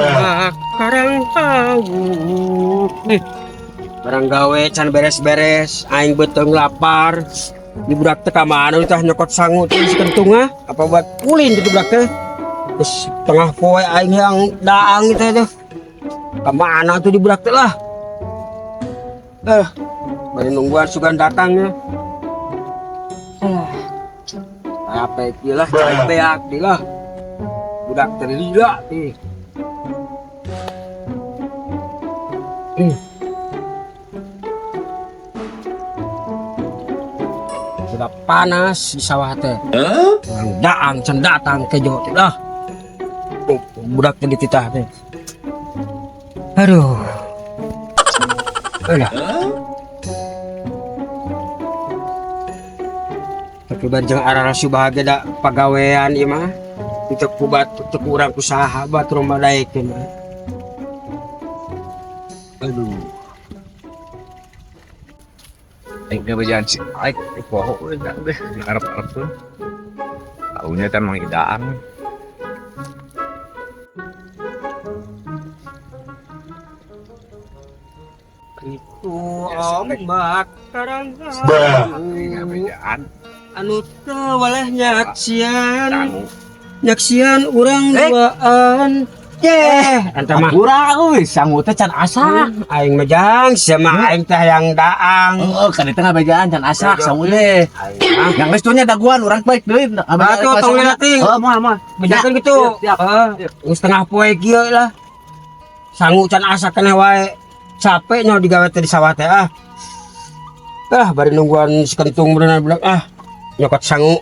Ombak karang hawu. Nih, barang gawe can beres-beres, aing beuteung lapar. Di budak teh ka mana tah nyokot sangu teh si kentung ah? Apa buat ulin gitu budak teh? Terus tengah poe aing yang daang teh tuh. Ka mana tuh di budak teh lah? Eh, bari nungguan sugan datangnya. Apa ieu lah, cai beak di lah. Budak teh lila teh. Sudah panas di sawah teh. Urang daang can datang kejo teh lah. Oh, budak teh dititah teh. Aduh. Alah. Tapi banjeng arah bahagia da pagawean ieu mah. Teu kubat teu kurang ku saha batur mah daekeun. Aduh. Aing ge bejaan si Aik poho we deh diharap-harap tuh. Taunya kan mang idaan. Itu ombak karang Aing bejaan. Anu teu waleh nyaksian. Dangu. Nyaksian urang duaan. Yeh, anta mah. Hampura euy, sangu teh can asak. Aing mah jang, sia mah aing teh hayang daang. Heeh, kan itu ngabejaan can asak sangu teh. Aing mah. Yang geus tuh nya daguan urang baik deui. Atuh tong lila ting. Heeh, moal moal. Bejakeun gitu. Siap. Heeh. Geus setengah poe kieu lah. Sangu can asak keneh wae. Capek nya digawe teh di sawah teh ah. Ah, bari nungguan si kentung beuneunan budak ah. Nyokot sangu.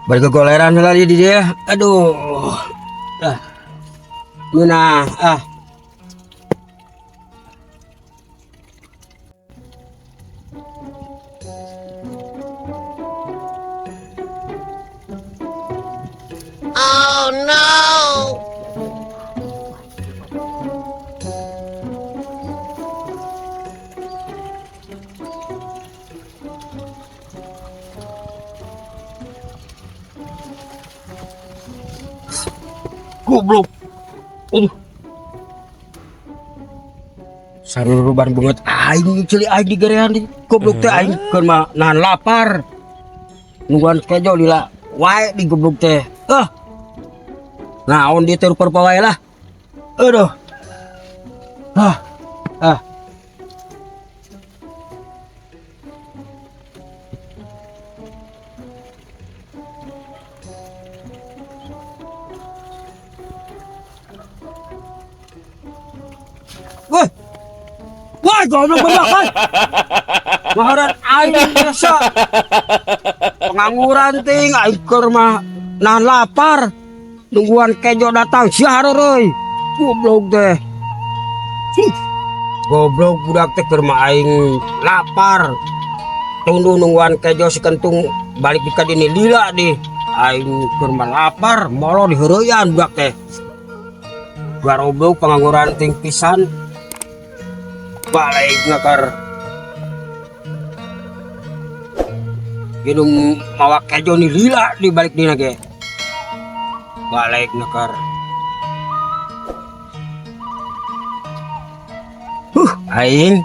Bari gegoleran heula di dia. Aduh. Ah. Ngeunah ah. Oh no! Goblok. Aduh. Saruruban banget aing ceuli aing digerean di goblok teh aing keur mah nahan lapar. Nungguan kejo lila wae di goblok teh. Ah. Naon dia teh rupa-rupa wae lah. Aduh. Ah. Ah. Woi. Woi, goblok goblok, woi. Maharan aing biasa. Pengangguran ting aing keur mah nahan lapar. Nungguan kejo datang sia hareureui. Goblok teh. Goblok budak teh keur mah aing lapar. Tunduh nungguan kejo si kentung balik di kadini lila di. Aing keur mah lapar, molo diheureuyaan budak teh. Garoblok pengangguran ting pisan. Balik ngakar. Minum mawa kejo ni lila di balik dina ge. Balik ngakar. Aing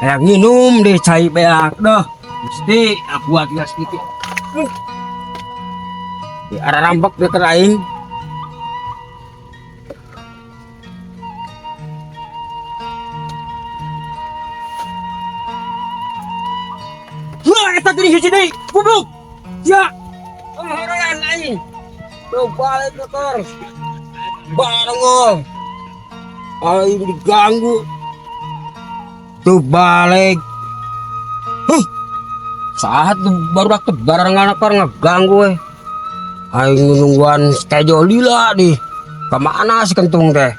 kayak nginum deh cai beak dah. Mesti aku buat gas sedikit. Di arah rambak dia ke aing. Wah, eta tadi hiji deui, goblok. Ya. Horean aing. Tuh balik motor. Bareng. Aing diganggu. Tuh balik. Huh. Saat tuh baru waktu bareng anak ngeganggu we. Aing nungguan kejo lila di. Kemana si kentung teh?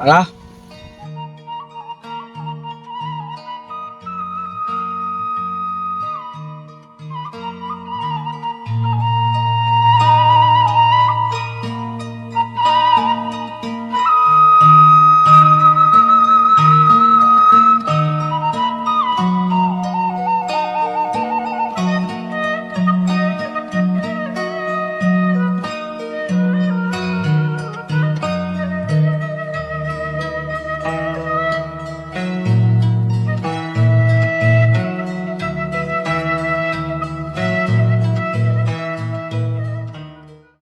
Alah.